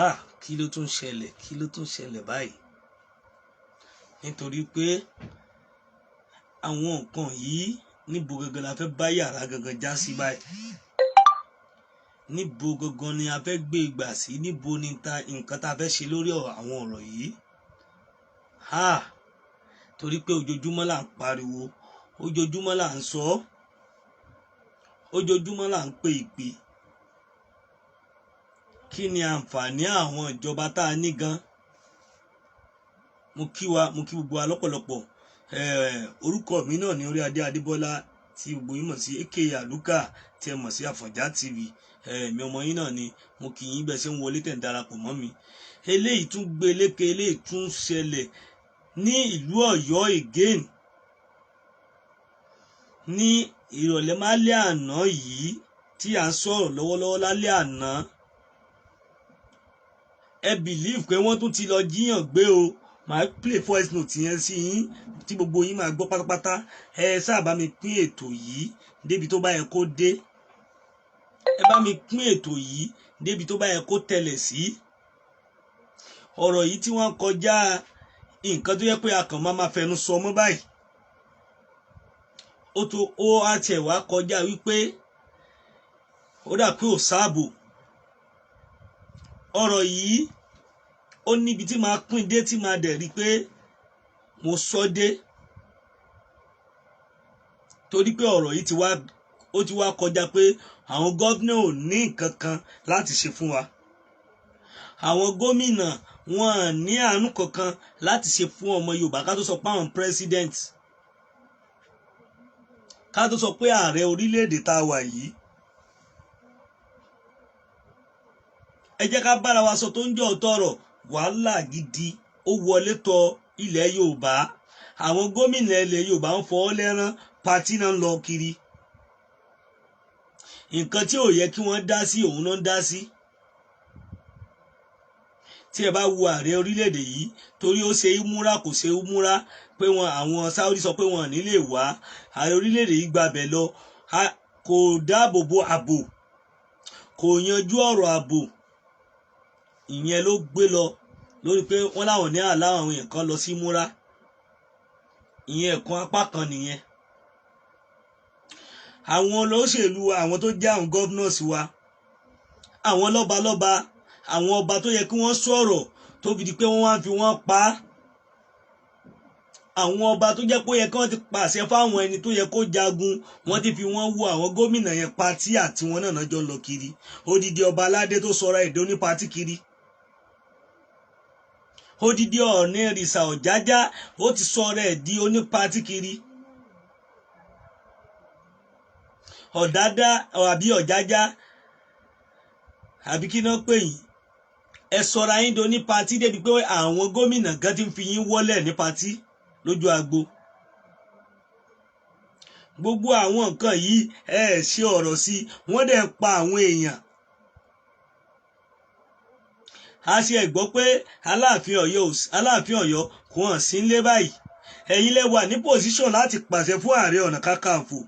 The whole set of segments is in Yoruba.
Ah, kí ló tún ṣẹlẹ̀? Kí ló tún ṣẹlẹ̀ báyìí? Nítorí pé àwọn nǹkan yìí, níbo gangan la fẹ́ bá yàrá gangan já sí báyìí? Níbo gangan ni a fẹ́ gbé ìgbà sí? Níbo ni ta nǹkan tá a fẹ́ ṣe lórí àwọn ọ̀rọ̀ yìí? Ha, torí pé ojoojúmọ́ là ń pariwo, ojoojúmọ́ là ń sọ, ojoojúmọ́ là ń pè ìpè. Kí ni àǹfààní àwọn ìjọba tá a ní gan? Mo kí wa, mo kí gbogbo wa lọ́pọ̀lọpọ̀. Orúkọ mi náà ní Orí Adé Adébọ́lá, tí gbogbo yín mọ̀ sí aka Àlùkà, tí ẹ mọ̀ sí Àfọ̀njá TV. Èmi ọmọ yín náà ni. Mo kì í bẹ́ẹ̀ ṣe ń wọlé tẹ̀ ń darapọ̀ mọ́ mi. Eléyìí tún gbélékè, eléyìí tún ṣẹlẹ̀ ní ìlú Ọ̀yọ́ again ní ìrọ̀lẹ́ málẹ́ àná yìí tí à ń sọ̀rọ̀ lọ́wọ́lọ́wọ́ lálẹ́ àná. Ẹ believe pé wọ́n tún ti lọ jíyàn gbé o. Màá play voice note yẹn sí yín tí gbogbo yín máa gbọ́ pátápátá. Ẹ sáà bá mi pín ètò yìí débi tó bá yẹ kó dé. Ẹ bá mi pín ètò yìí débi tó bá yẹ kó tẹlẹ̀ sí. Ọ̀rọ̀ yìí tí wọ́n kọjá nǹkan tó yẹ pé a kàn máa fẹnu sọ mọ́ báyìí, ó tó ó á tiẹ̀ wá kọjá wípé ó dà pé ò sáàbò. Ọ̀rọ̀ yìí, ó níbi tí máa pín dé, tí máa dẹ̀ rí pé mo sọ dé, torí pé ọ̀rọ̀ yìí ti wá, ó ti wá kọjá pé àwọn gómìnà ò ní nǹkan kan láti ṣe fún wa. Àwọn gómìnà, wọn ní àánú kankan láti ṣe fún ọmọ Yorùbá, ká tó sọ pé àwọn president, ká tó sọ pé ààrẹ orílẹ̀-èdè tá a wà yìí. Ẹ jẹ́ ká bára wa sọ tó ń jẹ́ ọ̀tọ̀ ọ̀rọ̀. Wàhálà gidi ó wọlé tọ̀ ilẹ̀ Yorùbá. Àwọn gómìnà ilẹ̀ Yorùbá ń fọwọ́ lẹ́rán, party náà ń lọ kiri. Nǹkan tí ò yẹ kí wọ́n dá sí, òun náà ń dá sí. Tí ẹ bá wo ààrẹ orílẹ̀-èdè yìí, torí ó ṣe múra, kò ṣe múra pé wọn, àwọn Saudi sọ pé wọn ò ní lè wá, ààrẹ orílẹ̀-èdè yìí gbabẹ̀ lọ, kò dáàbò bo ààbò, kò yanjú ọ̀rọ̀ ààbò. Ìyẹn ló gbé lọ lórí pé wọ́n láwọn ní àlá àwọn èèyàn kan lọ sí múra. Ìyẹn ẹ̀kan apá kan nìyẹn. Àwọn olóṣèlú, àwọn tó jẹ́ àwọn governors wa, àwọn lọ́balọ́ba, àwọn ọba tó yẹ kí wọ́n sọ̀rọ̀, tó fi di pé wọ́n wá ń fi wọ́n pa á. Àwọn ọba tó jẹ́ pé ó yẹ kí wọ́n ti pàṣẹ fáwọn ẹni tó yẹ kó jagun, wọ́n ti fi wọ́n wo àwọn gómìnà yẹn party àti wọn náà jọ ń lọ kiri. Odidi ọba aládé tó sọra èdè oní party kiri, odidi Ọ̀ọ̀ni rìsà Ọ̀jájá, ó ti sọra ẹ̀ di oní party kiri. Ọ̀dádá àbí Ọ̀jájá àbí kí náà pè yín, ẹ sọra yín do ní party débi pé àwọn gómìnà gan ti ń fi yín wọ́lẹ̀ ní party lójú agbo. Gbogbo àwọn nǹkan yìí, ẹ ṣe ọ̀rọ̀ sí, wọ́n dẹ̀ ń pa àwọn èèyàn. A ṣe gbọ́ pé Aláàfin Ọ̀yọ́ kò hàn sí nílé báyìí. Ẹ̀yin lẹ wà ní position láti pàṣẹ fún Ààrẹ Ọ̀nà Kakanfò.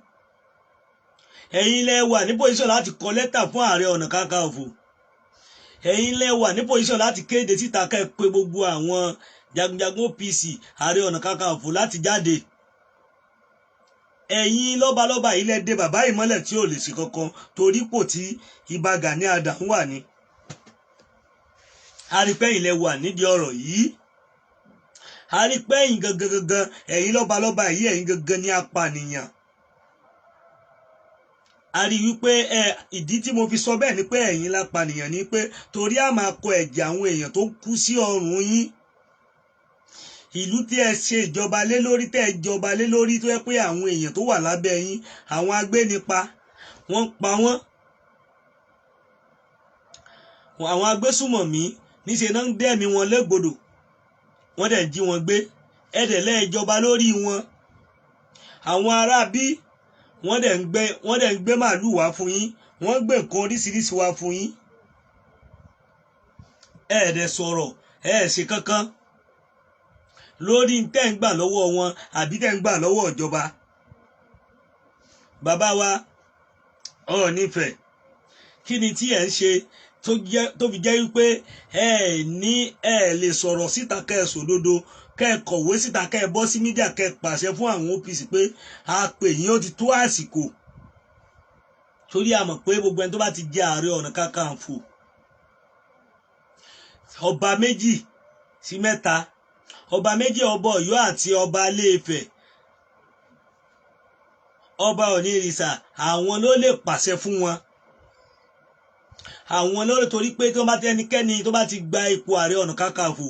Ẹ̀yin lẹ wà ní position láti kọ lẹ́tà fún Ààrẹ Ọ̀nà Kakanfò. Ẹ̀yin lẹ wà ní position láti kéde síta, ká ẹ pé gbogbo àwọn jagunjagun OPC, Ààrẹ Ọ̀nà Kakanfò láti jáde. Ẹ̀yin lọ́balọ́ba yìí lẹ dé bàbá ìmọ́lẹ̀ tí ò lè ṣe kankan torí pò tí Ìbà Gani Adams wà ní. Arípẹ́yìn lẹ wà nídìí ọ̀rọ̀ yìí. Arípẹ́yìn gangan gangan, ẹ̀yin lọ́balọ́ba yìí, ẹ̀yin gangan ní apànìyàn. A rí wípé ẹ ìdí tí mo fi sọ bẹ́ẹ̀ ni pé ẹ̀yin lápànìyàn ni pé torí a máa kọ ẹ̀jẹ̀ àwọn èèyàn tó kú sí ọrùn yín. Ìlú tí ẹ ṣe ìjọba lé lórí, tẹ́ ẹ jọba lé lórí, tó yẹ pé àwọn èèyàn tó wà lábẹ́ yín, àwọn agbénipa, wọ́n pa wọ́n, àwọn agbésùmọ̀mí níṣẹ́ náà ń dẹ́mi wọn légbodò, wọ́n dẹ̀ ń jí wọn gbé, ẹ̀dẹ̀ lẹ́ẹ̀jọba lórí wọn. Àwọn ará bí wọ́n dẹ̀ ń gbé màálù wá fún yín, wọ́n ń gbé nǹkan oríṣiríṣi wá fún yín. Ẹ̀ẹ́dẹ̀ sọ̀rọ̀, ẹ̀ ṣe kankan lórí tẹ́ ń gbà lọ́wọ́ wọn àbí tẹ́ ń gbà lọ́wọ́ ìjọba. Bàbá wa Ọọ̀nifẹ̀, kí ni tí ẹ̀ ń ṣe? Tó fi jẹ́ wípé ẹ ní ẹ lè sọ̀rọ̀ síta, kẹ́ ẹ sòdodo, kẹ́ ẹ kọ̀wé síta, kẹ́ ẹ bọ́ sí media, kẹ́ ẹ pàṣẹ fún àwọn OPC pé a pè yín, ó ti tó àsìkò. Torí a mọ̀ pé gbogbo ẹni tó bá ti jẹ́ Ààrẹ Ọ̀nà Kakanfò, ọba méjì sí mẹ́ta, ọba méjì, ọba Ọ̀yọ́ àti ọba Ilé-Ifẹ̀, ọba Ọ̀nìrìsà, àwọn ló lè pàṣẹ fún wọn. Àwọn ló lè, torí pé tó bá ti ẹnikẹ́ni tó bá ti gba ipò Ààrẹ Ọ̀nà Kakanfò,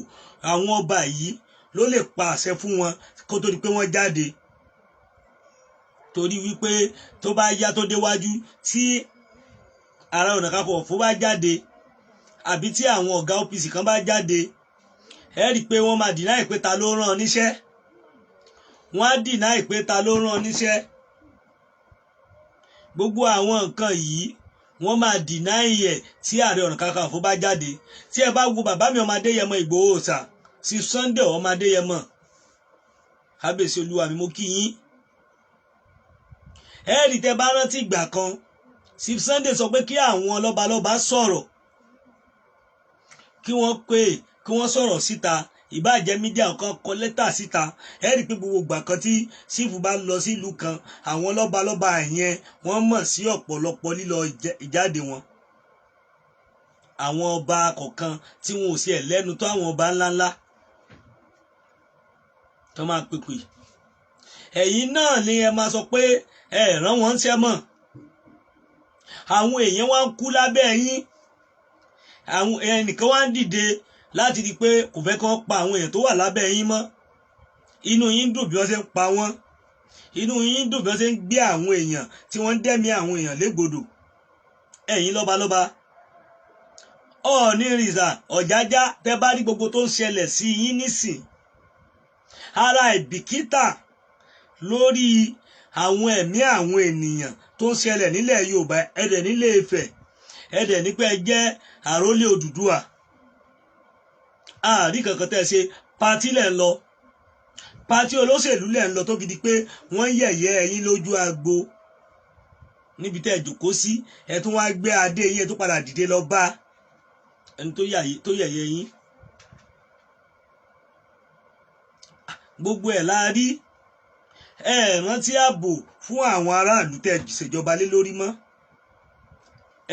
àwọn ọba yìí ló lè pàṣẹ fún wọn kó tó di pé wọ́n jáde. Torí wípé tó bá yá, tó déwájú, tí Ààrẹ Ọ̀nà Kakanfò bá jáde àbí tí àwọn ọ̀gá OPC kan bá jáde, ẹ rí i pé wọ́n máa deny pé ta ló rán ọ níṣẹ́. Wọ́n á deny pé ta ló rán ọ níṣẹ́. Gbogbo àwọn nǹkan yìí, wọ́n máa deny ẹ̀ tí Ààrẹ Ọ̀nà Kakanfò bá jáde. Tí ẹ bá wo bàbá mi, ọmọ Adéyẹmọ Ìgbòho Òòṣà sí Sunday, ọmọ Adéyẹmọ, kábíyèsí olúwa mi, mo kí yín. Ẹ rí, tẹ bá rántí ìgbà kan, Chief Sunday sọ pé kí àwọn lọ́balọ́ba sọ̀rọ̀, kí wọ́n pè, kí wọ́n sọ̀rọ̀ síta, ìbáàjẹ́ media kan kọ lẹ́tà síta. Ẹ rí i pé gbogbo ìgbà kan tí Chief bá lọ sí ìlú kan, àwọn lọ́balọ́ba yẹn, wọ́n mọ̀ sí ọ̀pọ̀lọpọ̀ lílọ ìjáde wọn. Àwọn ọba kọ̀ọ̀kan tí wọn ò sí ẹ̀ lẹ́nu tó àwọn ọba ńláńlá tó máa pèpè, ẹ̀yin náà ni ẹ máa sọ pé ẹ rán wọn ṣẹ́ mọ̀. Àwọn èèyàn wá ń kú lábẹ́ yín, àwọn ẹnìkan wá ń dìde láti rí i pé kò fẹ́ kí wọ́n pa àwọn èèyàn tó wà lábẹ́ yín mọ́. Inú yín dùn bí wọ́n ṣe ń pa wọ́n, inú yín dùn bí wọ́n ṣe ń gbé àwọn èèyàn tí wọ́n ń dẹ́mi àwọn èèyàn légbodò. Ẹ̀yin lọ́balọ́ba, Ọọ̀ni rìsà, Ọ̀jájá, tẹ́ bá rí gbogbo tó ń ṣẹlẹ̀ sí yín nísìn, ara ìbìkítà lórí àwọn ẹ̀mí àwọn ènìyàn tó ń ṣẹlẹ̀ nílẹ̀ Yorùbá, ẹ̀dẹ̀ nílé Ifẹ̀, ẹ̀dẹ̀ nípa ẹ jẹ́ àrólé Odùduwà, àárí kankan tẹ́ ẹ ṣe. Party lẹ̀ ń lọ, party olóṣèlú lẹ̀ ń lọ, tó fi di pé wọ́n yẹ̀yẹ́ ẹ̀yin lójú agbo níbi tẹ́ ẹ jòkó sí. Ẹ tún wá gbé adé yín, ẹ tún padà dìde lọ bá ẹni tó yẹ̀yẹ́ yín. Gbogbo ẹ̀ la rí. Ẹ rántí ààbò fún àwọn aráàlú tẹ́ ẹ ṣèjọba lé lórí mọ́.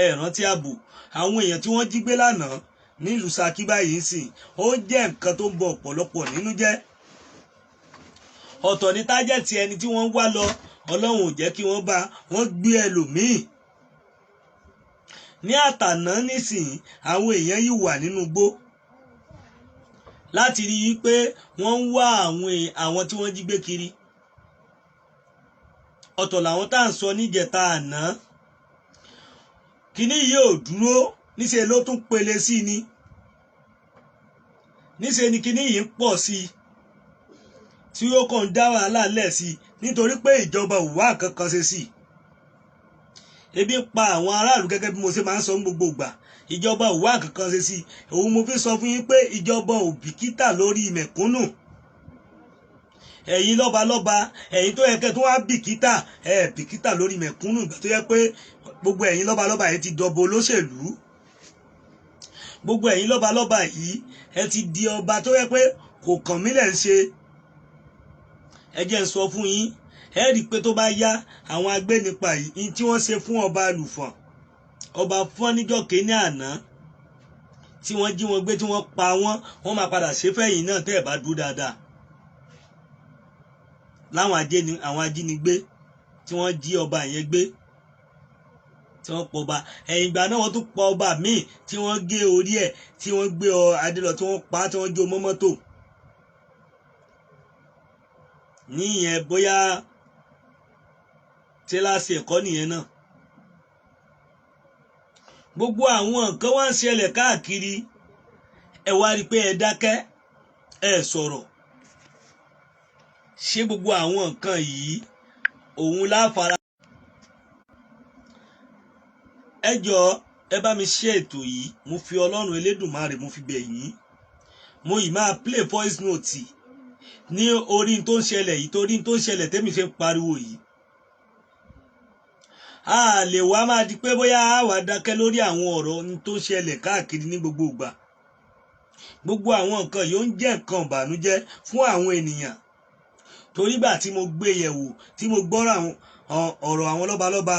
Ẹ rántí ààbò àwọn èèyàn tí wọ́n jí gbé lánàá nílùú Ṣakí báyìí sìn. Ó jẹ́ nǹkan tó ń bọ ọ̀pọ̀lọpọ̀ nínú jẹ́. Ọ̀tọ̀ ní target ẹni tí wọ́n ń wá lọ, Ọlọ́run ò jẹ́ kí wọ́n bá wọ́n gbé ẹlòmíì. Ní àtàná nísìnyí, àwọn èèyàn yìí wà nínú igbó láti rí i pé wọ́n ń wá àwọn tí wọ́n jí gbé kiri. Ọ̀tọ̀ làwọn tá à ń sọ níjẹta àná. Kíní yìí ò dúró, níṣẹ́ ló tún pele sí ni, níṣẹ́ ni kíní yìí ń pọ̀ sí i, tí ó kàn ń dá wàhálà lẹ̀ sí i, nítorí pé ìjọba ò wá nǹkan kan ṣe sí i. Ebi ń pa àwọn aráàlú gẹ́gẹ́ bí mo ṣe máa ń sọ ní gbogbo ìgbà. Ìjọba ò wá nǹkan kan ṣe sí i. Òun mo fi sọ fún yín pé ìjọba ò bìkítà lórí mẹ̀kúnnù. Ẹ̀yin lọ́balọ́ba, ẹ̀yin tó yẹ kẹ́ tó wá bìkítà, ẹ̀ bìkítà lórí mẹ̀kúnnù. Ìgbà tó yẹ pé gbogbo ẹ̀yin lọ́balọ́ba yìí ti dọ̀bọ̀ olóṣèlú, gbogbo ẹ̀yin lọ́balọ́ba yìí, ẹ ti di ọba tó yẹ pé kò kàn mí lẹ̀ ń ṣe. Ẹ jẹ́ ń sọ fún yín, ẹ rí i pé tó bá yá, àwọn agbénipa yìí ní tí wọ́n ṣe fún ọba Àlùfọ̀n, ọba fọ́n níjọ́ kéní àná tí wọ́n jí wọn gbé, tí wọ́n pa wọ́n, wọ́n máa padà ṣe fẹ́yìn náà tẹ́ ẹ̀ bá dúró dáadáa. Láwọn àwọn ajínigbé tí wọ́n jí ọba yẹn gbé, tí wọ́n pọ̀ ọba, ẹ̀yìn ìgbà náà wọ́n tún pa ọba míì tí wọ́n gé orí ẹ̀, tí wọ́n gbé ọ adé lọ, tí wọ́n pa á, tí wọ́n jó mọ́ mọ́tò níyẹn. Bóyá ṣé láti ẹ̀kọ́ nìyẹn náà. Gbogbo àwọn nǹkan wá ń ṣẹlẹ̀ káàkiri, ẹ wá rí i pé ẹ dákẹ́, ẹ sọ̀rọ̀. Ṣé gbogbo àwọn nǹkan yìí òun láfara? Ẹ jọ̀ọ́, ẹ bá mi ṣe ètò yìí. Mo fi Ọlọ́run Elédùmarè, mo fi bẹ̀ yín. Mo yìí máa play voice note ní orí tó ń ṣẹlẹ̀ yìí, torí tó ń ṣẹlẹ̀ tẹ́mi ṣe ń pariwo yìí. A lè wá máa di pé bóyá a wà dákẹ́ lórí àwọn ọ̀rọ̀ tó ń ṣẹlẹ̀ káàkiri ní gbogbo ìgbà. Gbogbo àwọn nǹkan yìí ó ń jẹ́ nǹkan ìbànújẹ́ fún àwọn ènìyàn, torí gbà tí mo gbé yẹ̀wò, tí mo gbọ́rọ̀ ọ̀rọ̀ àwọn lọ́balọ́ba.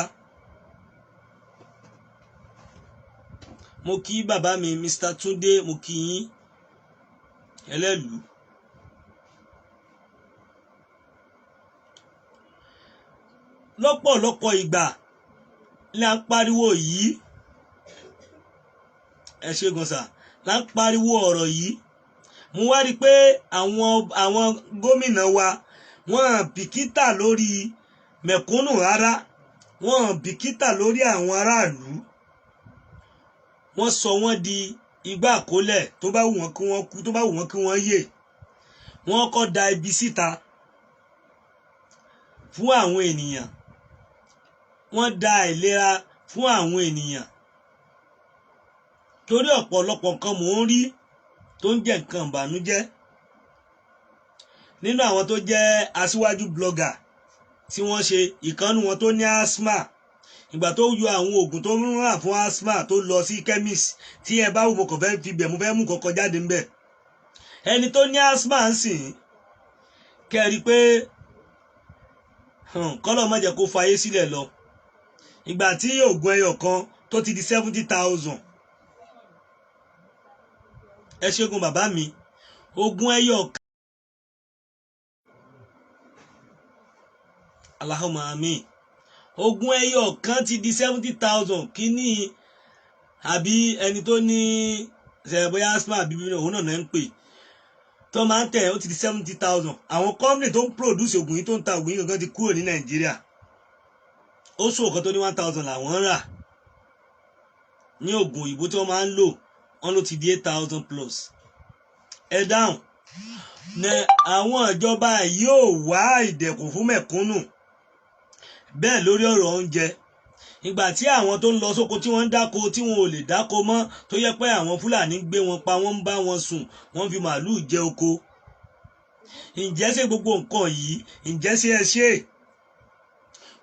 Mo kí bàbá mi Mr. Túndé, mo kí yín ẹlẹ́lùú. Lọ́pọ̀lọpọ̀ ìgbà là ń pariwo yìí, ẹ ṣe gan sà, là ń pariwo ọ̀rọ̀ yìí. Mo wá rí i pé àwọn gómìnà wa, wọ́n bìkítà lórí mẹ̀kúnnù rárá, wọ́n bìkítà lórí àwọn aráàlú. Wọ́n sọ wọ́n di igbá àkólẹ̀, tó bá wù wọ́n kí wọ́n kú, tó bá wù wọ́n kí wọ́n yè. Wọ́n kọ́ da ibi síta fún àwọn ènìyàn, wọ́n da ìlera fún àwọn ènìyàn, torí ọ̀pọ̀lọpọ̀ nǹkan mò ń rí tó ń jẹ́ nǹkan ìbànújẹ́ nínú àwọn tó jẹ́ aṣíwájú blogger tí wọ́n ṣe ìkànnì wọn tó ní asthma. Ìgbà tó yọ àwọn oògùn tó ń rà fún asthma tó lọ sí chemist, tí ẹ bá wù, mo kàn fẹ́ fi bẹ̀, mo fẹ́ mú kọ́kọ́ jáde ńbẹ̀. Ẹni tó ní asthma ń sìn kẹ́rí pé kọ́lọ̀ má jẹ́ kó fayé sílẹ̀ lọ. Ìgbà tí oògùn ẹyọ kan tó ti di 70,000, ẹ ṣẹ́gun bàbá mi, oògùn ẹyọ kan, Allahumma amin, oògùn ẹyọ kan ti di 70,000. Kíní àbí ẹni tó ní bóyá asthma àbí bíbí òun náà ń pè tó máa ń tẹ̀, ó ti di 70,000. Àwọn company tó ń produce oògùn yìí, tó ń ta oògùn yìí gangan ti kúrò ní Nàìjíríà. Ó sọ kan tó ní 1,000 làwọn ń rà ní oògùn òyìnbó tí wọ́n máa ń lò, wọ́n ló ti di 8,000 plus. Ẹ dáhùn ní àwọn ìjọba yóò wá ìdẹ̀kùn fún mẹ̀kúnnù bẹ́ẹ̀ lórí ọ̀rọ̀ oúnjẹ. Ìgbà tí àwọn tó ń lọ sóko tí wọ́n ń dáko tí wọn ò lè dáko mọ́, tó yẹ pé àwọn Fúlàní gbé wọn pa, wọ́n ń bá wọn sùn, wọ́n fi màálùú jẹ oko. Ǹjẹ́ ṣe gbogbo nǹkan yìí, ǹjẹ́ ṣe ẹ ṣe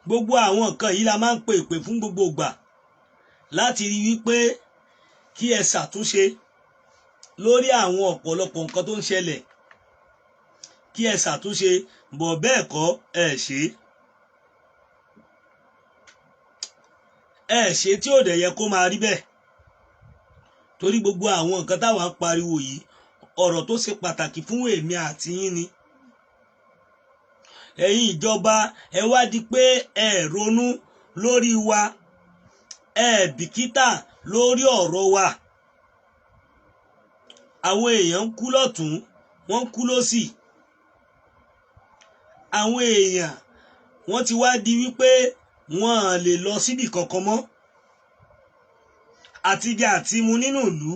gbogbo àwọn nǹkan yìí la máa ń pè pè fún gbogbo ìgbà láti rí wípé kí ẹ ṣàtúnṣe lórí àwọn ọ̀pọ̀lọpọ̀ nǹkan tó ń ṣẹlẹ̀, kí ẹ ṣàtúnṣe bọ̀ bẹ́ẹ̀ kọ́ ẹ ṣe ẹ ṣe tí ò dẹ̀ yẹ kó máa rí bẹ́ẹ̀. Torí gbogbo àwọn nǹkan táwa ń pariwo yìí, ọ̀rọ̀ tó ṣe pàtàkì fún èmi àti yín ni. Ẹ̀yin ìjọba, ẹ wá di pé ẹ ronú lórí wa, ẹ bìkítà lórí ọ̀rọ̀ wa. Àwọn èèyàn ń kú lọ́tún, wọ́n ń kú lósì. Àwọn èèyàn wọ́n ti wá di wípé wọ́n lè lọ síbì kankan mọ́. Àtijẹ àti mu nínú ìlú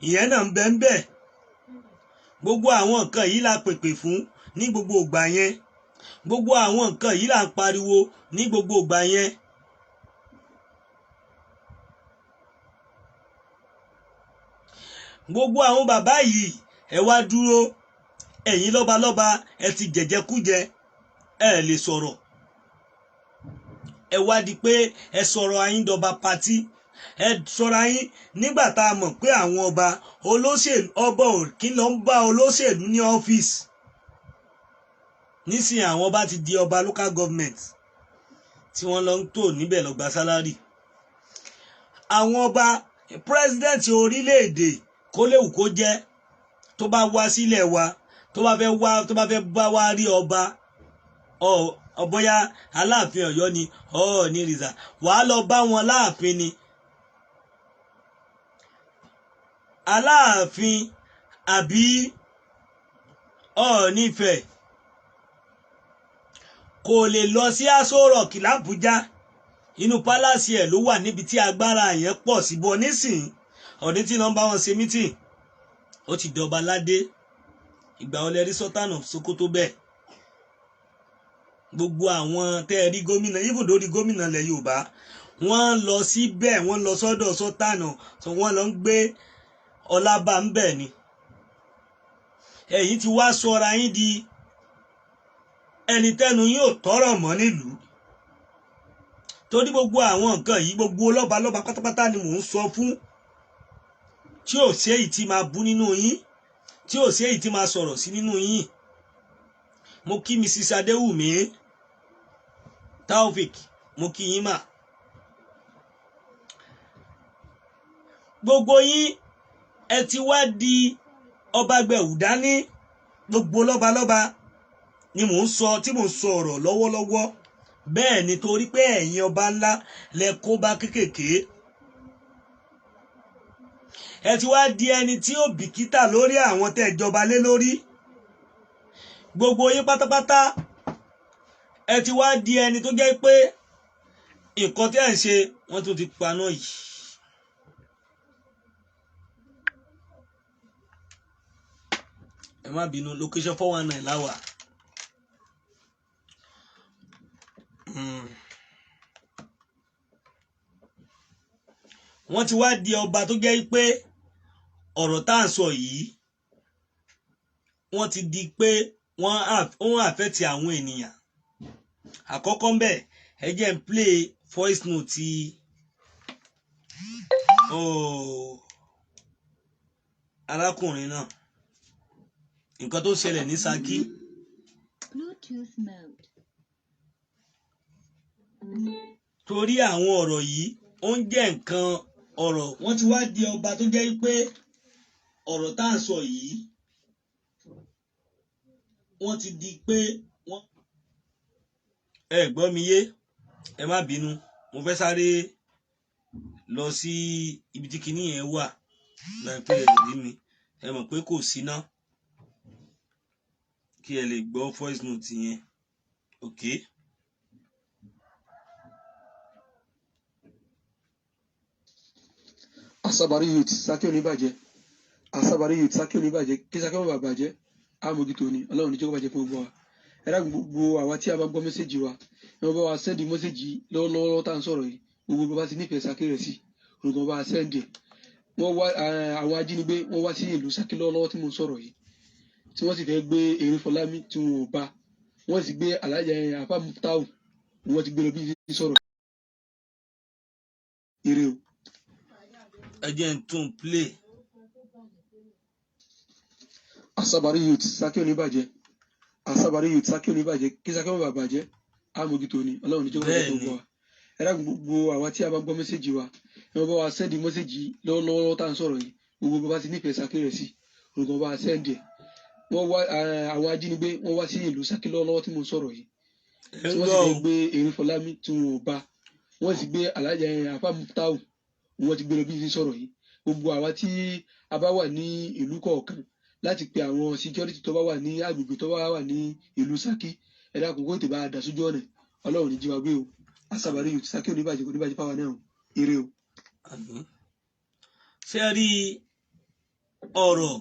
ìyẹn náà ń bẹ ń bẹ. Gbogbo àwọn nǹkan yìí la pèpè fún ní gbogbo ìgbà yẹn. Gbogbo àwọn nǹkan yìí là ń pariwo ní gbogbo ìgbà yẹn. Gbogbo àwọn bàbá yìí, ẹ wá dúró, ẹ̀yin lọ́balọ́ba, ẹ ti jẹ̀jẹ̀kújẹ, ẹ lè sọ̀rọ̀. Ẹ wá di pé ẹ sọ̀rọ̀ ayín dọba patí, ẹ sọ̀rọ̀ ayín nígbà tá a mọ̀ pé àwọn ọba olóṣèlú, ọba ò kí ló ń bá olóṣèlú ní ọ́fíìsì. Nísìnyí àwọn ọba ti di ọba local government tí wọ́n lọ ń tò níbẹ̀ lọ gba sálárì. Àwọn ọba president orílẹ̀-èdè kó léwu kó jẹ́, tó bá wá sílẹ̀ wa, tó bá fẹ́ wá, tó bá fẹ́ bá wá rí ọba ọbọ̀yá Aláàfin Ọ̀yọ́ ni Ọọ̀ni rìsà, wàá lọ bá wọn láàfin ni. Aláàfin àbí Ọọ̀ni Ifẹ̀ kò lè lọ sí Aso Rock l'Àbújá, inú pálásì ẹ̀ ló wà níbi tí agbára yẹn pọ̀ sí bọ́ nísìnyí. Ọ̀ní tí lọ́n bá wọn ṣe mítìn, ó ti dọba ládé. Ìgbà wọlé rí Sultan of Sokoto bẹ́ẹ̀? Gbogbo àwọn tẹ́ ẹ rí gómìnà, even lórí gómìnà ilẹ̀ Yorùbá, wọ́n lọ síbẹ̀, wọ́n lọ sọ́dọ̀ Sultan, wọ́n lọ ń gbé ọlábà ń bẹ̀ ni. Ẹ̀yin ti wá sọra yín di ẹni tẹ́nu yóò tọrọ mọ́ nílùú. Torí gbogbo àwọn nǹkan yìí, gbogbo lọ́balọ́ba pátápátá ni mò ń sọ fún, tí ò sí èyí tí máa bú nínú yín, tí ò sí èyí tí máa sọ̀rọ̀ sí nínú yín. Mo kí Mrs. Adéwùmí Taofik, mo kí yín mà. Gbogbo yín ẹ ti wá di ọba gbẹ̀wù dání. Gbogbo lọ́balọ́ba ni mò ń sọ, tí mò ń sọ ọ̀rọ̀ lọ́wọ́lọ́wọ́. Bẹ́ẹ̀ ni, torí pé ẹ̀yin ọba ńlá lẹ kó bá kékèké. Ẹ ti wá di ẹni tí ó bìkítà lórí àwọn tẹ́ jọba lé lórí. Gbogbo yín pátápátá ẹ ti wá di ẹni tó jẹ́ pé nǹkan tí ẹ̀ ń ṣe, wọ́n tún ti paná yìí. Ẹ má bínú, location 419 láwà. Wọ́n ti wá di ọba tó jẹ́ pé ọ̀rọ̀ tá à ń sọ yìí, wọ́n ti di pé wọ́n àfẹ́tì àwọn ènìyàn. Àkọ́kọ́ ńbẹ̀, ẹ jẹ́ n play voice note arákùnrin náà, nǹkan tó ṣẹlẹ̀ ní Ṣakí. Bluetooth mode. Torí àwọn ọ̀rọ̀ yìí ó ń jẹ́ nǹkan ọ̀rọ̀. Wọ́n ti wá di ọba tó jẹ́ pé ọ̀rọ̀ tá à ń sọ yìí, wọ́n ti di pé wọ́n. Ẹ gbọ́ mi yé, ẹ má bínú, mo fẹ́ sáré lọ sí ibi tí kinní yẹn wà láìpẹ́. Ẹ lè rí mi, ẹ mọ̀ pé kò síná, kí ẹ lè gbọ́ voice note yẹn. Okay. Asabari youth, Ṣakí ò ní bàjẹ́. Asabari youth, Ṣakí ò ní bàjẹ́. Kí Ṣakí má bàa bàjẹ́, àmójútó ni. Ọlọ́run ní jẹ́ kó bàjẹ́ fún gbogbo wa. Ẹ dákun, gbogbo àwa tí a bá gbọ́ message wa, ẹ máa bá wa send message lọ́wọ́lọ́wọ́ tá à ń sọ̀rọ̀ yìí. Gbogbo bá ti nífẹ̀ẹ́ Ṣakí rẹ̀ sí, olùkọ́ bá wa send ẹ̀. Wọ́n wá àwọn ajínigbé, wọ́n wá sí ìlú Ṣakí lọ́wọ́lọ́wọ́ tí mo ń sọ̀rọ̀ yìí, tí wọ́n sì fẹ́ gbé Erin Fọlámi tí wọn ò bá. Wọ́n sì gbé Alhaji Afa Muftau, wọ́n ti gbé lọ bí ti sọ̀rọ̀. Ire o. Ẹ jẹ́ n tún play. Asabari youth, Ṣakí ò ní bàjẹ́. Asabari youth, Ṣakí ò ní bàjẹ́. Kí Ṣakí má bàa bàjẹ́, àmójútó ni. Ọlọ́run ní jẹ́ kó bàjẹ́ fún gbogbo wa. Ẹ dákun, gbogbo àwa tí a bá gbọ́ message wa, ẹ máa bá wa send message lọ́wọ́lọ́wọ́ tá à ń sọ̀rọ̀ yìí. Gbogbo bá ti nífẹ̀ẹ́ Ṣakí rẹ̀ sí, olùkọ́ bá wa send ẹ̀. Wọ́n wá àwọn ajínigbé, wọ́n wá sí ìlú Ṣakí lọ́wọ́lọ́wọ́ tí mo ń sọ̀rọ̀ yìí, tí wọ́n sì fẹ́ gbé Erin Fọlámi tí wọn ò bá. Wọ́n sì gbé Alhaji Afa Muftau, wọ́n ti gbé lọ bí ti sọ̀rọ̀ yìí. Gbogbo àwa tí a bá wà ní ìlú kọ̀ọ̀kan, láti pe àwọn security tó bá wà ní agbègbè tó bá wà ní ìlú Ṣakí, ẹ dákun, kó tètè bá a dà sójú ọ̀nà. Ọlọ́run ní jí wa gbé o. Asabari youth, Ṣakí ò ní bàjẹ́, kò ní bàjẹ́ fáwa náà o. Ire o. Àmín. Ṣé rí ọ̀rọ̀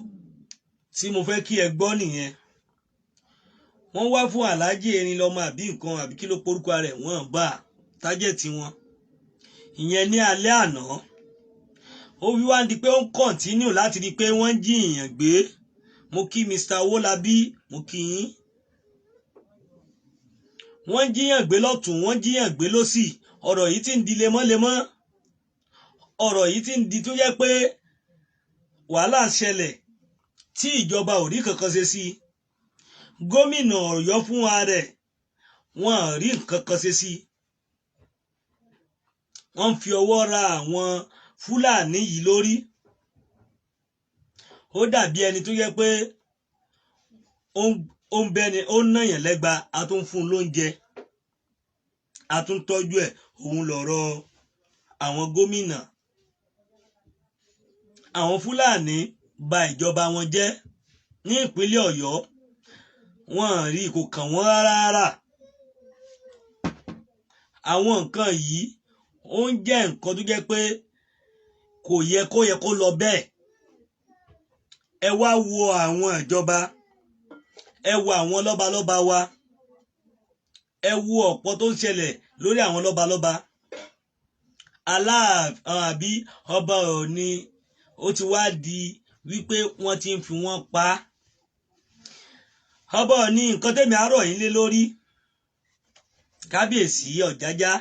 tí mo fẹ́ kí ẹ gbọ́ nìyẹn. Wọ́n wá fún Alhaji Erin lọ́mọ àbí nǹkan àbí kí ló porúkọ rẹ̀, wọ́n bá tájẹ̀tì wọn ìyẹn ní alẹ́ àná. Ó wí wá di pé ó ń continue láti di pé wọ́n ń jí èèyàn gbé. Mo kí Mr. Owólabí, mo kí yín. Wọ́n ń jíyàn gbé lọ́tún, wọ́n ń jíyàn gbé lọ́sì. Ọ̀rọ̀ yìí ti ń di lemọ́lemọ́. Ọ̀rọ̀ yìí ti ń di tó yẹ pé wàhálà ń ṣẹlẹ̀ tí ìjọba ò rí kankan ṣe sí. Gómìnà Ọ̀yọ́ fún wa rẹ̀, wọ́n rí nǹkan kan ṣe sí. Wọ́n ń fi ọwọ́ ra àwọn Fúlàní yìí lórí. Ó dàbí ẹni tó yẹ pé ó ń bẹni ó ń nàyàn lẹ́gba, a tún fún un lóúnjẹ, a tún tọ́jú ẹ̀. Òun lọ̀rọ̀ àwọn gómìnà. Àwọn Fúlàní bà ìjọba wọn jẹ́ ní ìpínlẹ̀ Ọ̀yọ́, wọn rí kò kàn wọ́n rárá. Àwọn nǹkan yìí ó ń jẹ́ nǹkan tó jẹ́ pé kò yẹ kó yẹ kó lọ bẹ́ẹ̀. Ẹ wá wo àwọn ìjọba, ẹ wo àwọn lọ́balọ́ba wa, ẹ wo ọ̀pọ̀ tó ń ṣẹlẹ̀ lórí àwọn lọ́balọ́ba. Aláàfin àbí ọba Ọ̀ọ̀ni, ó ti wá di wípé wọ́n ti ń fi wọ́n pa á. Ọba Ọ̀ọ̀ni, nǹkan tẹ̀mí àárọ̀ yín lé lórí, kábíyèsí Ọ̀jájá,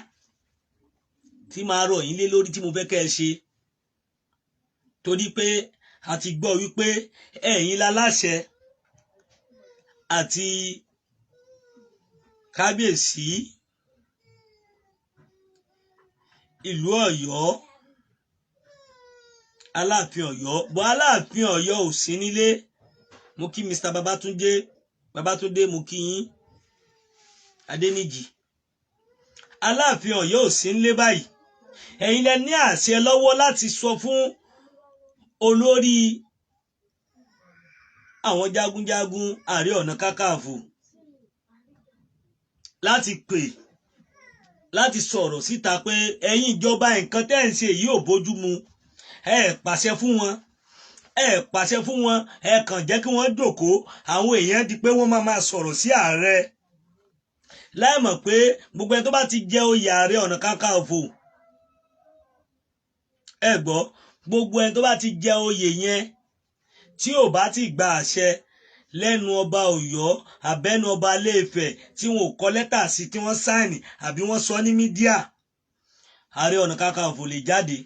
tí màá rọ̀ yín lé lórí tí mo fẹ́ kẹ́ ẹ ṣe, torí pé a ti gbọ́ wípé ẹ̀yin láláṣẹ àti kábíyèsí ìlú Ọ̀yọ́, Aláàfin Ọ̀yọ́. Bọ́ Aláàfin Ọ̀yọ́ ò sí nílé. Mo kí Mr. Babatunde, Babatunde, mo kí yín. Adéníjì, Aláàfin Ọ̀yọ́ ò sí nílé báyìí. Ẹ̀yin lẹ ní àṣẹ lọ́wọ́ láti sọ fún olórí àwọn jagunjagun Ààrẹ Ọ̀nà Kakanfò láti pè, láti sọ̀rọ̀ síta pé ẹ̀yin ìjọba, nǹkan tẹ́ ń ṣe yìí ò bójú mu. Ẹ pàṣẹ fún wọn, ẹ pàṣẹ fún wọn, ẹ kàn jẹ́ kí wọ́n jókòó. Àwọn èèyàn di pé wọ́n máa máa sọ̀rọ̀ sí ààrẹ láì mọ̀ pé gbogbo ẹni tó bá ti jẹ oyè Ààrẹ Ọ̀nà Kakanfò, ẹ gbọ́, gbogbo ẹni tó bá ti jẹ oyè yẹn tí ò bá ti gba àṣẹ lẹ́nu ọba Ọ̀yọ́ àbẹ́nu ọba Ilé-Ifẹ̀, tí wọn ò kọ lẹ́tà sí, tí wọ́n sign àbí wọ́n sọ ní media, Ààrẹ Ọ̀nà Kakanfò lè jáde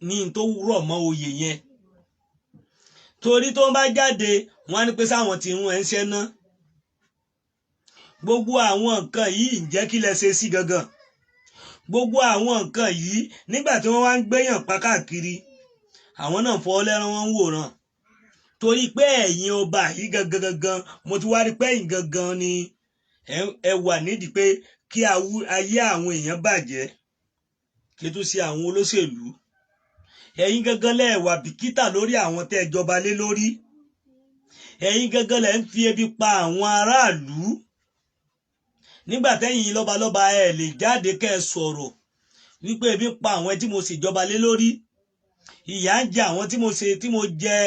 ní n tó rọ̀ mọ́ oyè yẹn. Torí tó ń bá jáde, wọ́n á ní pé sáwọn ti rún ẹ̀ ń ṣẹ́ ná. Gbogbo àwọn nǹkan yìí, ǹjẹ́ kí lẹ ṣe sí gangan? Gbogbo àwọn nǹkan yìí, nígbà tí wọ́n wá ń gbéyàn pa káàkiri, àwọn náà fọwọ́ lẹ́rán, wọn ń wòran, torí pé ẹ̀yin ọba yìí gangan gangan, mo ti wá rí pé ẹ̀yin gangan ni ẹ wà nídìí pé kí ayé àwọn èèyàn bàjẹ́, kí tó ṣe àwọn olóṣèlú. Ẹ̀yin gangan lẹ wà bìkítà lórí àwọn tẹ́ ẹ jọba lé lórí. Ẹ̀yin gangan lẹ ń fi ebi pa àwọn aráàlú. Nígbà tẹ́yìn lọ́balọ́ba ẹ lè jáde kẹ́ ẹ sọ̀rọ̀ wípé ebi ń pa àwọn tí mo ṣèjọba lé lórí, ìyà ń jẹ àwọn tí mo ṣe, tí mo jẹ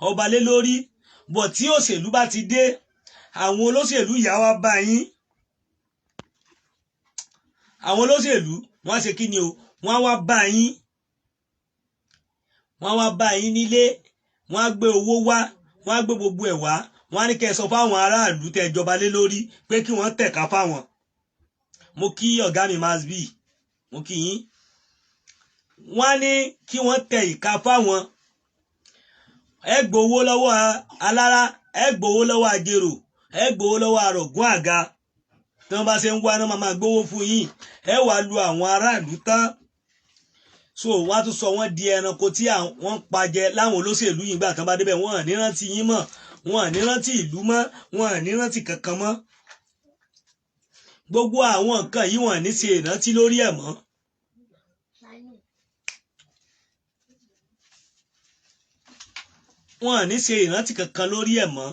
ọba lé lórí. Bọ̀ tí òṣèlú bá ti dé, àwọn olóṣèlú ìyà wa bá yín. Àwọn olóṣèlú, wọ́n á ṣe kí ni o, wọ́n á wá bá yín, wọ́n á wá bá yín nílé, wọ́n á gbé owó wá, wọ́n á gbé gbogbo ẹ̀ wá, wọ́n á ní kẹ́ ẹ sọ fáwọn aráàlú tẹ́ ẹ jọba lé lórí pé kí wọ́n tẹ̀ka fáwọn. Mo kí ọ̀gá mi Masbi, mo kí yín. Wọ́n á ní kí wọ́n tẹ ìka fáwọn. Ẹ gbowó lọ́wọ́ alára, ẹ gbowó lọ́wọ́ ajérò, ẹ gbowó lọ́wọ́ àrògún àga. Tí wọ́n bá ṣe ń wá náà, máa gbowó fún yín. Ẹ wàá lu àwọn aráàlú tán. So wọ́n á tún sọ wọ́n di ẹranko tí wọ́n ń pajẹ láwọn olóṣèlú yìí. Gbà tán bá débẹ̀, wọ́n ò ní rántí yín mọ́, wọ́n ò ní rántí ìlú mọ́, wọ́n ò ní rántí kankan mọ́. Gbogbo àwọn nǹkan yìí, wọ́n ò ní ṣe ìrántí lórí ẹ̀ mọ́. Wọ́n ò ní ṣe ìrántí kankan lórí ẹ̀ mọ́.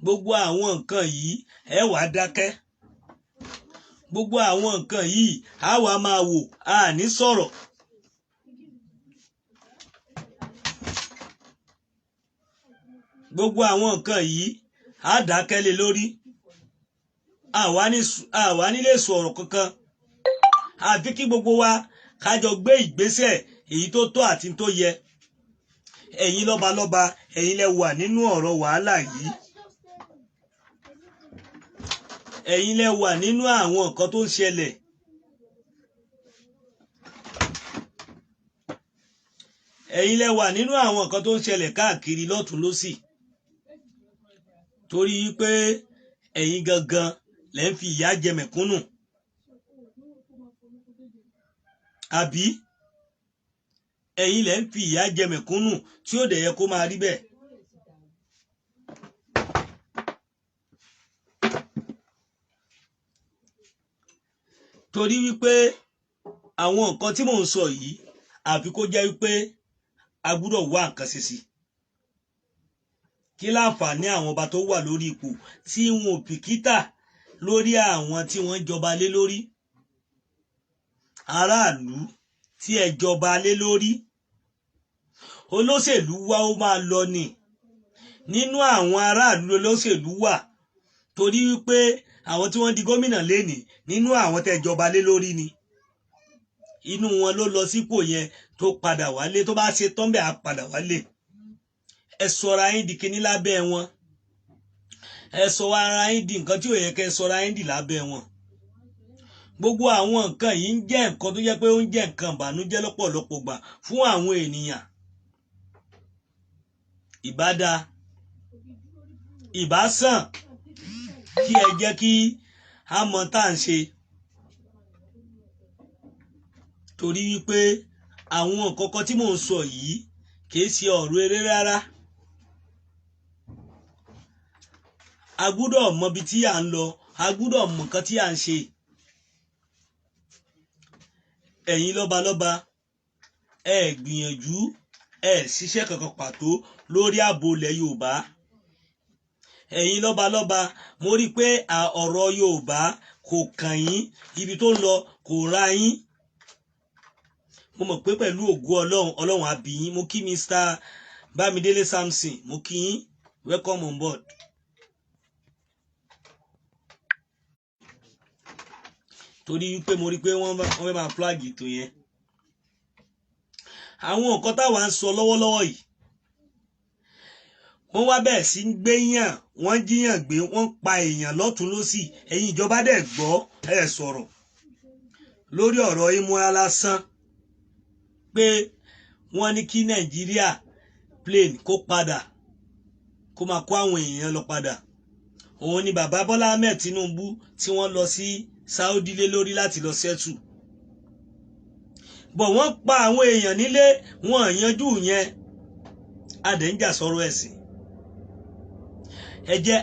Gbogbo àwọn nǹkan yìí, ẹ wàá dákẹ́. Gbogbo àwọn nǹkan yìí, á wàá máa wò, a ní sọ̀rọ̀. Gbogbo àwọn nǹkan yìí, á dákẹ́ lé lórí, àwa ní lè sọ̀rọ̀ kankan, àfi kí gbogbo wa kájọ gbé ìgbésẹ̀ èyí tó tọ́ àti tó yẹ. Ẹ̀yin lọ́balọ́ba, ẹ̀yin lẹ wà nínú ọ̀rọ̀ wàhálà yìí, ẹ̀yin lẹ wà nínú àwọn nǹkan tó ń ṣẹlẹ̀. Ẹ̀yin lẹ wà nínú àwọn nǹkan tó ń ṣẹlẹ̀ káàkiri lọ́tún lọ́sì, torí pé ẹ̀yin gangan lẹ ń fi ìyà jẹ mẹ̀kúnnù, àbí ẹ̀yin lẹ ń fi ìyà jẹ mẹ̀kúnnù, tí ó dẹ̀ yẹ kó máa rí bẹ́ẹ̀. Torí wípé àwọn nǹkan tí mò ń sọ yìí, àfi kó jẹ́ wípé a gbúdọ̀ wá nǹkan ṣe sí. Kí láǹfààní àwọn ọba tó wà lórí ipò tí wọn ò bìkítà lórí àwọn tí wọ́n jọba lé lórí, aráàlú tí ẹ jọba lé lórí? Olóṣèlú wa, ó máa lọ ni. Nínú àwọn aráàlú olóṣèlú wà, torí wípé àwọn tí wọ́n di gómìnà lénìí, nínú àwọn tẹ́ jọba lé lórí ni. Inú wọn ló lọ sípò yẹn tó padà wálé. Tó bá ṣe tán bẹ́ẹ̀, á padà wálé. Ẹ sọra yín di kinní lábẹ́ wọn. Ẹ sọ ara yín di nǹkan tí ò yẹ kẹ́ ẹ sọra yín di lábẹ́ wọn. Gbogbo àwọn nǹkan yìí ń jẹ́ nǹkan tó jẹ́ pé ó ń jẹ́ nǹkan ìbànújẹ́ lọ́pọ̀lọpọ̀ gbà fún àwọn ènìyàn. Ìbá dáa, ìbá sàn kí ẹ jẹ́ kí a mọ̀ tá à ń ṣe, torí wípé àwọn nǹkan kan tí mò ń sọ yìí kìí ṣe ọ̀rọ̀ eré rárá. A gbúdọ̀ mọ ibi tí à ń lọ, a gbúdọ̀ mọ nǹkan tí à ń ṣe. Ẹ̀yin lọ́balọ́ba, ẹ gbìyànjú, ẹ ṣiṣẹ́ kankan pàtó lórí ààbò ilẹ̀ Yorùbá. Ẹ̀yin lọ́balọ́ba, mo rí i pé ọ̀rọ̀ Yorùbá kò kàn yín, ibi tó ń lọ kò ra yín. Mo mọ̀ pé pẹ̀lú ògo Ọlọ́run, Ọlọ́run á bí yín. Mo kí Mr. Bámidélé Samson, mo kí yín, welcome on board. Torí wípé mo rí i pé wọ́n fẹ́ máa flag ètò yẹn. Àwọn nǹkan táwa ń sọ lọ́wọ́lọ́wọ́ yìí, wọ́n wá bẹ̀rẹ̀ sí ń gbéyàn, wọ́n jíyàn gbé, wọ́n pa èèyàn lọ́tún lọ́sì. Ẹ̀yin ìjọba dẹ̀ gbọ́, ẹ̀ sọ̀rọ̀ lórí ọ̀rọ̀ ìmúra lásán pé wọ́n ní kí Nàìjíríà plane kó padà, kó máa kó àwọn èèyàn lọ padà. Òun ni bàbá Bọ́lá Ahmed Tinubu tí wọ́n lọ sí Saudi lé lórí láti lọ sẹ́tù. Bọ̀ wọ́n pa àwọn èèyàn nílé, wọ́n yanjú yẹn. Adẹ̀ ń jà sọ̀rọ̀ ẹ̀sìn. Ẹ jẹ́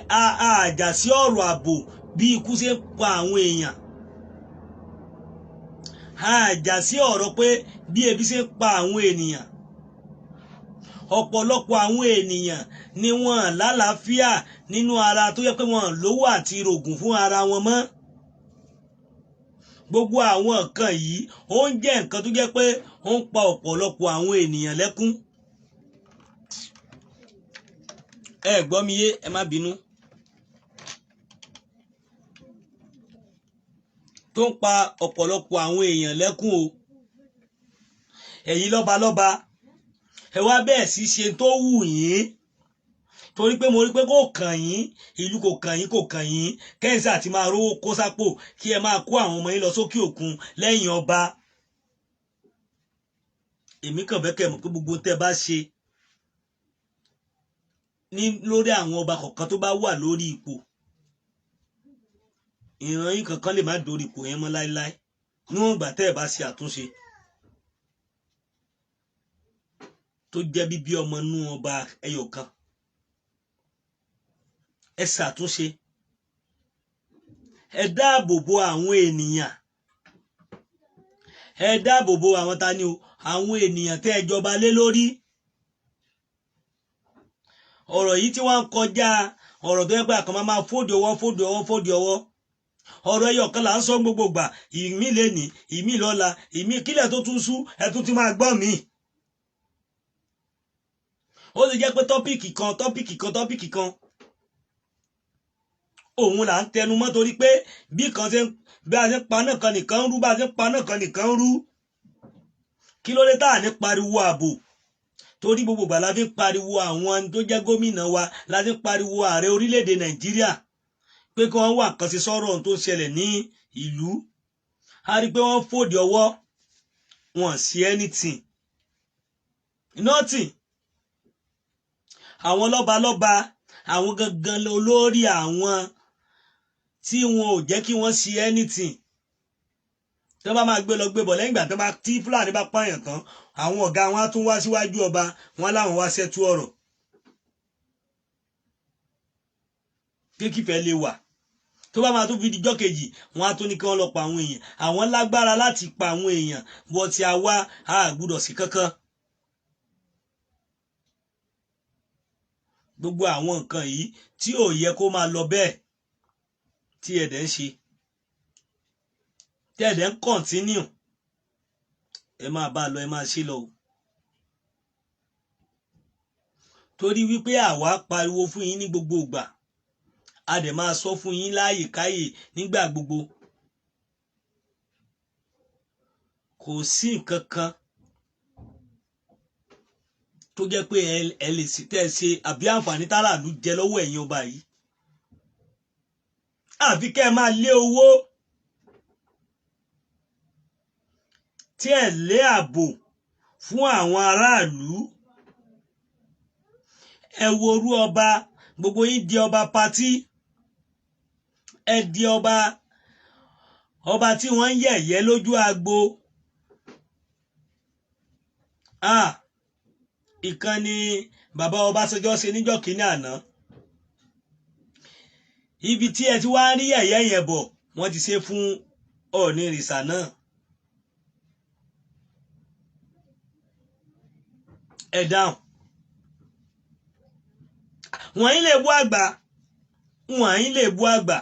àjà sí ọ̀rọ̀ ààbò bí ikú ṣe ń pa àwọn èèyàn. Àjà sí ọ̀rọ̀ pé bí ebi ṣe ń pa àwọn ènìyàn. Ọ̀pọ̀lọpọ̀ àwọn ènìyàn ni wọ́n lálàáfíà nínú ara tó yẹ pé wọ́n lówó àti rògùn fún ara wọn mọ́. Gbogbo àwọn nǹkan yìí ó ń jẹ́ nǹkan tó jẹ́ pé ó ń pa ọ̀pọ̀lọpọ̀ àwọn ènìyàn lẹ́kún. Ẹ gbọ́ mi yé, ẹ má bínú. Tó ń pa ọ̀pọ̀lọpọ̀ àwọn èèyàn lẹ́kún o. Ẹ̀yin lọ́balọ́ba, ẹ wá bẹ́ẹ̀ sí ṣe tó wù yín, torí pé mo rí pé kò kàn yín, ìlú kò kàn yín, kò kàn yín. Kẹ́hìnsì àti máa rówó kó sápò kí ẹ máa kó àwọn ọmọ yín lọ sókè òkun lẹ́yìn ọba. Èmi kàn fẹ́ kẹ́ mọ̀ pé gbogbo tẹ́ bá ṣe ní lórí àwọn ọba kọ̀ọ̀kan tó bá wà lórí ipò, ìran yín kankan lè má dórí ipò yẹn mọ́ láéláé níwọ̀n ìgbà tẹ́ ẹ bá ṣe àtúnṣe tó jẹ́ bíbí ọmọ inú ọba ẹyọ kan. Ẹ ṣàtúnṣe, ẹ dáàbò bo àwọn ènìyàn, ẹ dáàbò bo àwọn tani o, àwọn ènìyàn tẹ́ ẹ jọba lé lórí. Ọ̀rọ̀ yìí tí wọ́n ń kọjá ọ̀rọ̀ tó yẹ pé àkànmá máa fòdì ọwọ́ fòdì ọwọ́ fòdì ọwọ́. Ọ̀rọ̀ ẹyọ kan là ń sọ gbogbo gbà, ìmí lẹ́ni, ìmí lọ́la, ìmí kílẹ̀ tó tún sú, ẹ tún ti máa gbọ́ mi. Ó lè jẹ́ pé tọ́pìkì kan tọ́pìkì kan tọ́pìkì kan òun là ń tẹnu mọ́, torí pé bí kan ṣe bí a ṣe ń pa náà kan nìkan ń rú, bá a ṣe ń pa náà kan nìkan ń rú. Kí ló dé tá à ní pariwo ààbò? Torí gbogbo ìgbà la fi ń pariwo àwọn tó jẹ́ gómìnà wa, la fi ń pariwo ààrẹ orílẹ̀-èdè Nàìjíríà pé kí wọ́n wà kan sí sọ́rọ̀ ohun tó ń ṣẹlẹ̀ ní ìlú. A rí i pé wọ́n fòdì ọwọ́, wọn sí anything, nothing. Àwọn lọ́balọ́ba, àwọn gangan olórí àwọn tí wọn ò jẹ́ kí wọ́n ṣe anything. Tí wọ́n bá máa gbé lọ gbé bọ̀ lẹ́yìn ìgbà tí wọ́n bá tí Fúlàní bá pààyàn tán, àwọn ọ̀gá wọn á tún wá síwájú ọba wọn láwọn wá ṣẹ́tú ọ̀rọ̀ kékìfẹ́ lè wà. Tó bá máa tún fi dijọ́ kejì, wọn á tún ní kí wọ́n lọ pa àwọn èèyàn. Àwọn lágbára láti pa àwọn èèyàn, bọ́ ti àwa a gbúdọ̀ sí kankan. Gbogbo àwọn nǹkan yìí tí ò yẹ kó máa lọ bẹ́ẹ̀ tí ẹ̀dẹ̀ ń ṣe, tí ẹ̀dẹ̀ ń kọ̀ntínú, ẹ máa bá a lọ, ẹ máa ṣe lọ o. Torí wípé àwa pariwo fún yín ní gbogbo ìgbà, a dẹ̀ máa sọ fún yín láàyè káyè nígbà gbogbo. Kò sí nǹkan kan tó jẹ́ pé ẹ lè sí tẹ́ ẹ ṣe àbí àǹfààní táràlú jẹ lọ́wọ́ ẹ̀yin ọba yìí. Àfi kẹ́ ẹ máa lé owó. Tí ẹ lé ààbò fún àwọn aráàlú. Ẹ worú ọba, gbogbo yín di ọba patí, ẹ di ọba, ọba tí wọ́n ń yẹ̀yẹ́ lójú agbo. Ìkànnì bàbá Ọbásanjọ́ ṣe níjọ́ kínní àná, ibi tí ẹ ti wá rí yẹ̀yẹ́ yẹn bọ̀, wọ́n ti ṣe fún Ọọ̀ni ìrìṣà náà. Ẹ dáhùn, wọ́n yín lè bú àgbà, wọ́n yín lè bú àgbà.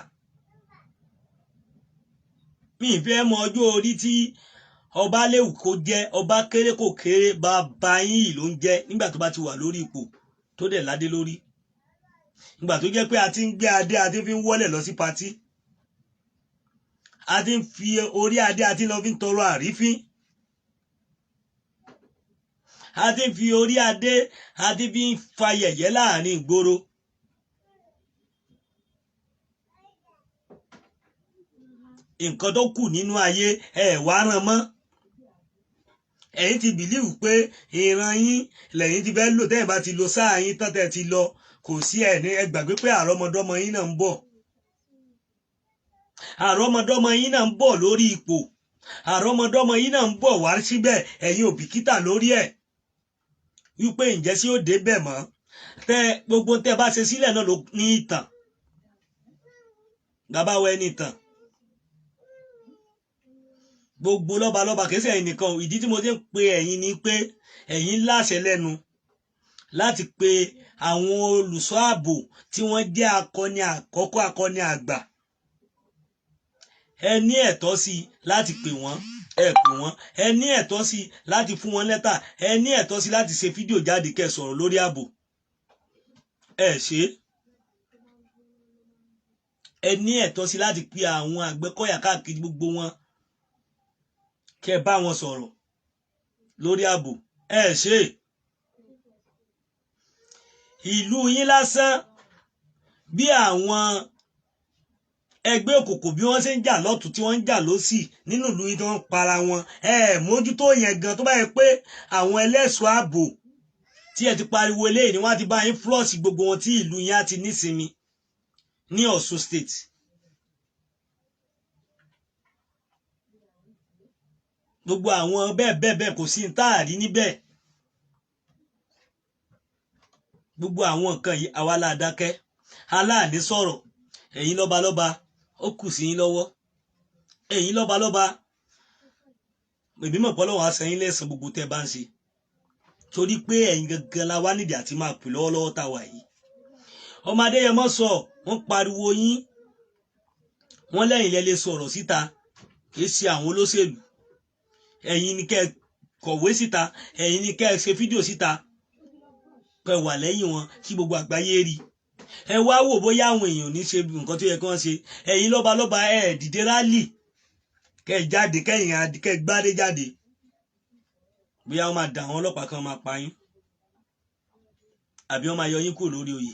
Mi fẹ́ mọ ọjọ́ orí tí ọba léwu kó jẹ́, ọba kéré kò kéré, bàbá yín yìí ló ń jẹ́ nígbà tó bá ti wà lórí ipò tó dẹ̀ ládé lórí. Nígbà tó jẹ́ pé a ti ń gbé adé, a ti fi ń wọ́lẹ̀ lọ sí patí, a ti ń fi orí adé, a ti lọ fi ń tọrọ àrífín, a ti ń fi orí adé, a ti fi ń fa yẹ̀yẹ́ láàrin ìgboro. Nǹkan tó kù nínú ayé ẹ wá rán mọ́. Ẹ̀yin ti bìlíwù pé ìran yín lẹ́yìn ti fẹ́ lò, tẹ́yìn bá ti lo sáà yín tán tẹ́ ti lọ, kò sí ẹ̀ ní. Ẹ gbàgbé pé àrọ́mọdọ́mọ yín náà ń bọ̀, àrọ́mọdọ́mọ yín náà ń bọ̀ lórí ipò, àrọ́mọdọ́mọ yín náà ń bọ̀ wá síbẹ̀. Ẹ̀yin ò bìkítà lórí ẹ̀ wípé ǹjẹ́ sí ó dé bẹ̀ mọ́. Tẹ́ gbogbo tẹ́ bá ṣe sílẹ̀ náà ló ní ìtàn, bàbá wa ẹni ìtàn gbogbo lọ́balọ́ba, kìí ṣe ẹ̀yin nìkan. Ìdí tí mo ti ń pe ẹ̀yin ni pé ẹ̀yin láṣẹ lẹ́nu láti pe àwọn olùṣọ́ ààbò tí wọ́n jẹ́ akọni àkọ́kọ́, akọni àgbà. Ẹ ní ẹ̀tọ́ sí láti pè wọ́n, ẹ pè wọ́n. Ẹ ní ẹ̀tọ́ sí láti fún wọn lẹ́tà, ẹ ní ẹ̀tọ́ sí láti ṣe fídíò jáde kẹ́ sọ̀rọ̀ lórí ààbò. Ẹ ṣe. Ẹ ní ẹ̀tọ́ sí láti pe àwọn Àgbẹ̀kọ̀yà káàkiri gbogbo wọn kẹ́ bá wọn sọ̀rọ̀ lórí ààbò. Ẹ ṣe. Ìlú yín lásán, bí àwọn ẹgbẹ́ òkùnkùn bí wọ́n ṣe ń jà lọ́tún tí wọ́n ń jà lọ́sì nínú ìlú yín tí wọ́n ń para wọn, ẹ mójútó yẹn gan. Tó bá yẹ pé àwọn ẹlẹ́ṣọ́ ààbò tí ẹ ti pariwo eléyìí ni wọ́n á ti bá yín flush gbogbo wọn tí ìlú yín á ti nísinmi ní Ọ̀ṣun State. Gbogbo àwọn bẹ́ẹ̀ bẹ́ẹ̀ bẹ́ẹ̀ kò sí ní táàrí níbẹ̀. Gbogbo àwọn nǹkan yìí àwa la dákẹ́, aláàní sọ̀rọ̀. Ẹ̀yin lọ́balọ́ba, ó kù sí yín lọ́wọ́. Ẹ̀yin lọ́balọ́ba, èmi mọ̀ pé Ọlọ́run á san yín lẹ́san gbogbo tẹ́ ẹ bá ń ṣe, torí pé ẹ̀yin gangan la wá nídìí àti máa pè lọ́wọ́lọ́wọ́ tá a wà yìí. Ọmọ Adéyẹmọ sọ, wọ́n pariwo yín, wọ́n lẹ́yìn lẹ lè sọ̀rọ̀ síta, kì í ṣe àwọn olóṣèlú. Ẹ̀yin ni kẹ́ ẹ kọ̀wé síta, ẹ̀yin ni kẹ́ ẹ ṣe fídíò síta, kẹ́ ẹ wà lẹ́yìn wọn kí gbogbo àgbáyé rí. Ẹ wá wò bóyá àwọn èèyàn ní ṣe nǹkan tó yẹ kí wọ́n ṣe. Ẹ̀yin lọ́balọ́ba, ẹ dìde rálì, kẹ́ ẹ jáde, kẹ́yìn kẹ́ ẹ gbádé jáde, bóyá wọ́n máa dà àwọn ọlọ́pàá kan máa pa yín, àbí wọ́n máa yọ yín kúrò lórí oyè.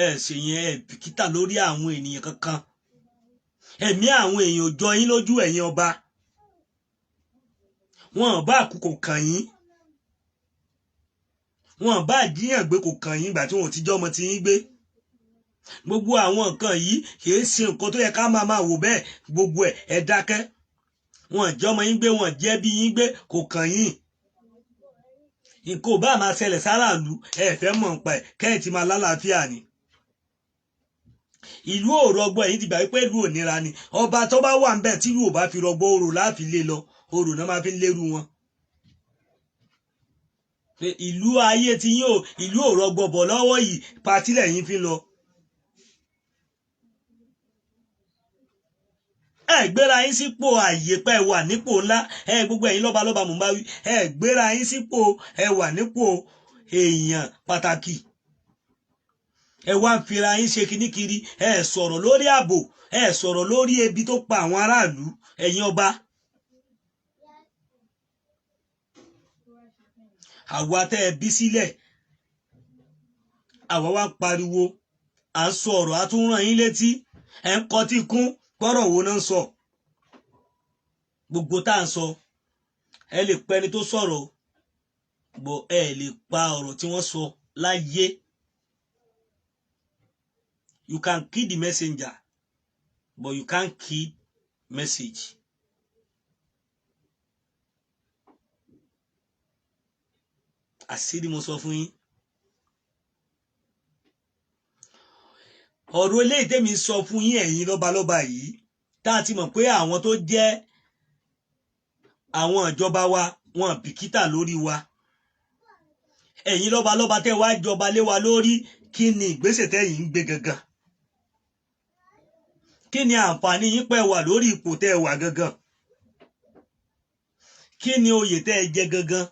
Ẹ ṣe yẹn, ẹ bìkítà lórí àwọn ènìyàn kankan. Ẹ̀mí àwọn èèyàn ò jọ yín lójú. Ẹ̀yin ọba, wọn bá àkókò kàn yín, wọn bá jíyàn gbé kò kàn yín, ìgbà tí wọn ò ti jọ́ ọmọ tí yín gbé. Gbogbo àwọn nǹkan yìí kìí ṣe nǹkan tó yẹ ká máa máa wò bẹ́ẹ̀. Gbogbo ẹ̀ ẹ dákẹ́. Wọn jẹ́ ọmọ yín gbé, wọn jẹ́ bí yín gbé, kò kàn yín. Nǹkan ò bá máa ṣẹlẹ̀ sáràlú, ẹ fẹ́ mọ̀ nípa ẹ̀, kẹ́yìn ti máa lálàáfíà ni. Ìlú ò rọgbọ, ẹ̀yin ti gbà wípé ìlú ò nira ni. Ọba tó bá wà ńbẹ̀ tí ìlú ò bá fi rọgbọ, orò láàfin lé lọ, orò náà máa fi ń lérú wọn. Ìlú ayé ti yín ò, ìlú ò rọgbọ bọ̀ lọ́wọ́ yìí, patí lẹ́yìn fi ń lọ. Ẹ gbéra yín sípò àyè pé ẹ wà nípò ńlá. Ẹ gbogbo ẹ̀yin lọ́balọ́ba mò ń bá wí, ẹ gbéra yín sípò ẹ wà nípò èèyàn pàtàkì. Ẹ wá ń fira yín ṣe kíníkiri. Ẹ sọ̀rọ̀ lórí ààbò, ẹ sọ̀rọ̀ lórí ebi tó pa àwọn aráàlú. Ẹ̀yin ọba, àwa tẹ́ ẹ bí sílẹ̀, àwa wá ń pariwo, à ń sọ ọ̀rọ̀, a tún rán yín létí. Ẹ̀ ń kọtí kún gbọ́rọ̀ wo náà ń sọ. Gbogbo tá à ń sọ, ẹ lè pẹ́ ẹni tó sọ̀rọ̀ bọ̀, ẹ lè pa ọ̀rọ̀ tí wọ́n sọ láyé. You can kill the messenger, but you can't kill message. Àṣírí mo sọ fún yín. Ọ̀rọ̀ eléyìí tẹ́mi sọ fún yín ẹ̀yin lọ́balọ́ba yìí, tá a ti mọ̀ pé àwọn tó jẹ́ àwọn ìjọba wa wọn bìkítà lórí wa. Ẹ̀yin lọ́balọ́ba tẹ́ wá jọba lé wa lórí, kí ni ìgbésẹ̀ tẹ́yìn ń gbé gangan? Kí ni àǹfààní yín pẹ́ wà lórí ipò tẹ́ wà gangan? Kí ni oyè tẹ́ ẹ jẹ gangan?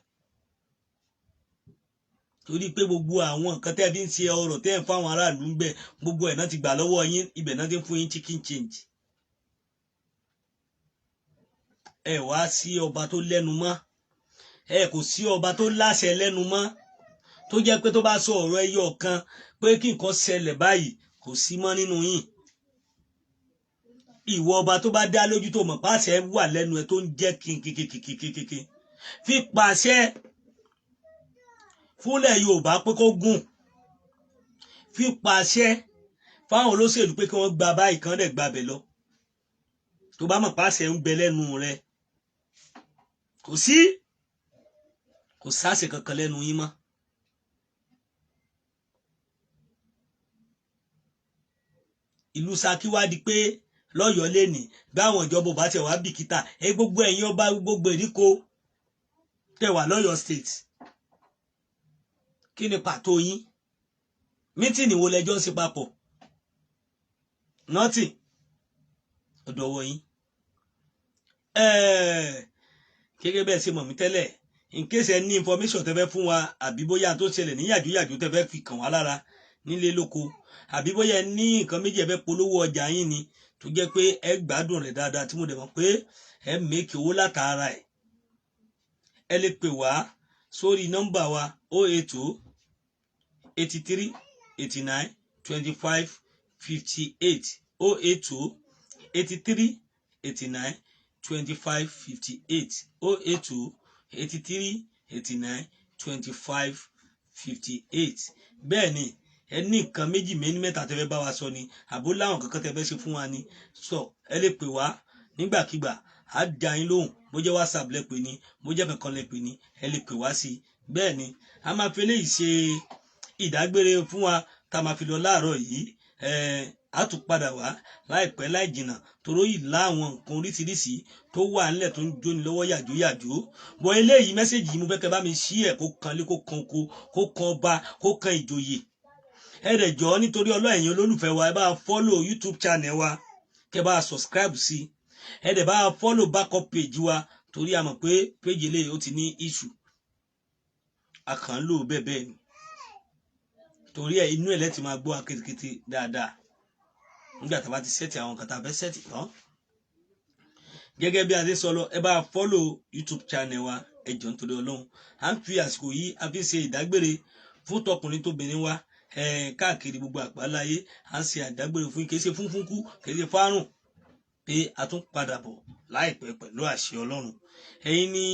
Torí pé gbogbo àwọn nǹkan tẹ́ fi ń ṣe ọrọ̀ tẹ́ ń fáwọn aráàlú ń bẹ, gbogbo ẹ̀ náà ti gbà lọ́wọ́ yín, ibẹ̀ náà ti ń fún yín chicken change. Ẹ wá sí ọba tó lẹ́nu mọ́, ẹ kò sí ọba tó láṣẹ lẹ́nu mọ́, tó jẹ́ pé tó bá sọ ọ̀rọ̀ ẹyọ kan pé kí nǹkan ṣẹlẹ̀ báyìí, kò sí mọ́ nínú yín. Ìwọ ọba tó bá dá lójú tó mọ̀ pàṣẹ wà lẹ́nu ẹ tó ń jẹ́ kínkínkínkínkínkín, fi pàṣẹ fúnlẹ̀ Yorùbá pé kó gùn, fi pàṣẹ fáwọn olóṣèlú pé kí wọ́n gba báyìí kan dẹ̀ gbabẹ̀ lọ. Tó bá mọ̀ pàṣẹ ń bẹ lẹ́nu rẹ, kò sí, kò sáṣẹ kankan lẹ́nu yín mọ́. Ìlú Ṣakí wá di pé lọ́yọ̀ọ́ lẹ́nì báwọn ìjọba ò bá tẹ̀ wá bìkítà, ẹ gbogbo ẹ̀yin ọba gbogbo èríkò tẹ̀ wá lọ́yọ̀ọ́ state, kí ni pàtó yín? Mítìnì wo lẹjọ́ ń ṣe papọ̀? Nothing. Ọ̀dọ̀ wọ̀ yín. Gẹ́gẹ́ bẹ́ẹ̀ ṣe mọ̀ mí tẹ́lẹ̀, in case ẹ ní information tẹ́ fẹ́ fún wa, àbí bóyá tó ṣẹlẹ̀ ní yàjóyàjó tẹ́ fẹ́ fi kàn wá lára nílé lóko, àbí bóyá ẹ ní nǹkan méjì ẹ fẹ́ polówó ọjà yín ni, tó jẹ́ pé ẹ gbádùn rẹ̀ dáadáa, tí mo dẹ̀ mọ̀ pé ẹ make owó látara ẹ̀, ẹ lè pè wá sórí nọ́mbà wa 082 83 89 25 58, 082 83 89 25 58, 082 83 89 25 58. Bẹ́ẹ̀ ni ẹ ní nǹkan méjì méní mẹ́ta tẹ́ fẹ́ bá wa sọ ni, àbó láwọn kankan tẹ́ fẹ́ ṣe fún wa ni, sọ ẹ lè pè wá nígbàkigbà, á dá yín lóhùn. Bó jẹ́ WhatsApp lẹ pè ní, bó jẹ́ kankan lẹ pè ní, ẹ lè pè wá sí i. Bẹ́ẹ̀ ni a máa fi eléyìí ṣe ìdágbére fún wa tá a máa fi lọ láàárọ̀ yìí. A tún padà wá láìpẹ́ láì jìnnà, toró yìí láwọn nǹkan oríṣiríṣi tó wà nílẹ̀ tó ń jóni lọ́wọ́ yàjóyàjó. Bọ̀ eléyìí mẹ́sẹ̀gì yìí mo fẹ́ kẹ́ bá mi ṣí ẹ̀, kó kan lé, kó kan oko, kó kan ọba, kó kan ìjòyè. Ẹ dẹ̀ jọ̀ọ́ nítorí Ọlọ́run, ẹ̀yin olólùfẹ́ wa, ẹ bá follow YouTube channel wa, kẹ́ bá subscribe sí, ẹ dẹ̀ bá follow backup page wa, torí a mọ̀ pé page eléyìí ó ti ní issue, a kàn ń lò bẹ́ẹ̀ bẹ́ẹ̀ ni. Torí ẹ inú ẹ̀ lẹ́tì máa gbọ́ akétékété dáadáa nígbà tá a bá ti sẹ́ẹ̀tì àwọn nǹkan tá a fẹ́ sẹ́ẹ̀tì tán. Gẹ́gẹ́ bí a ti sọ lọ, ẹ bá follow YouTube channel wa, ẹ jọ̀ọ́ nítorí Ọlọ́run. À ń fi àsìkò yìí a fi ṣe ìdágbére fún tọkùnrin tóbìnrin wa káàkiri gbogbo àgbáláyé. À ń ṣe àdágbére fún, kì í ṣe fún fúnkú, kì í ṣe fárùn, pé a tún padà bọ̀ láìpẹ́ pẹ̀lú àṣẹ Ọlọ́run. Ẹ̀yin ni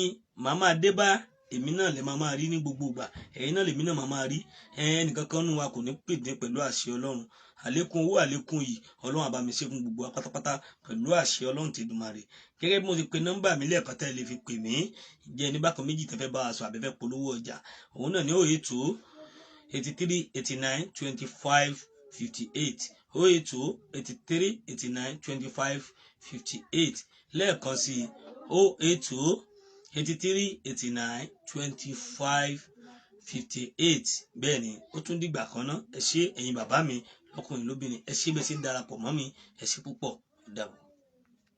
màmá débá, èmi náà lè máa rí ní gbogbo ìgbà, ẹ̀yin náà lèmi náà máa rí. Ẹnìkan kan nù wa kò ní pèdé pẹ̀lú àṣẹ Ọlọ́run. Àlékún owó, àlékún yìí Ọlọ́run á bá mi ṣe fún gbogbo wa pátápátá pẹ̀lú àṣẹ Ọlọ́run tèdùmarè. Gẹ́gẹ́ bí mo ti pe nọ́mbà mi lẹ́ẹ̀kan tẹ́ lè fi pè mí, jẹ́ ní bákan méjì tẹ́ fẹ́ bá wa sọ àbẹ́fẹ́ polówó ọjà, òun náà ní 082 83 89 25 58, 082 83 89 25 58. Lẹ́ẹ̀kan sí 082 83 89 25 58. Bẹ́ẹ̀ ni ó tún dìgbà kan náà. Ẹ ṣé ẹ̀yin bàbá mi lọ́kùnrin lóbìnrin, ẹ ṣé bẹ́ẹ̀ ṣe ń darapọ̀ mọ́ mi, ẹ ṣé púpọ̀, ó dàbọ̀.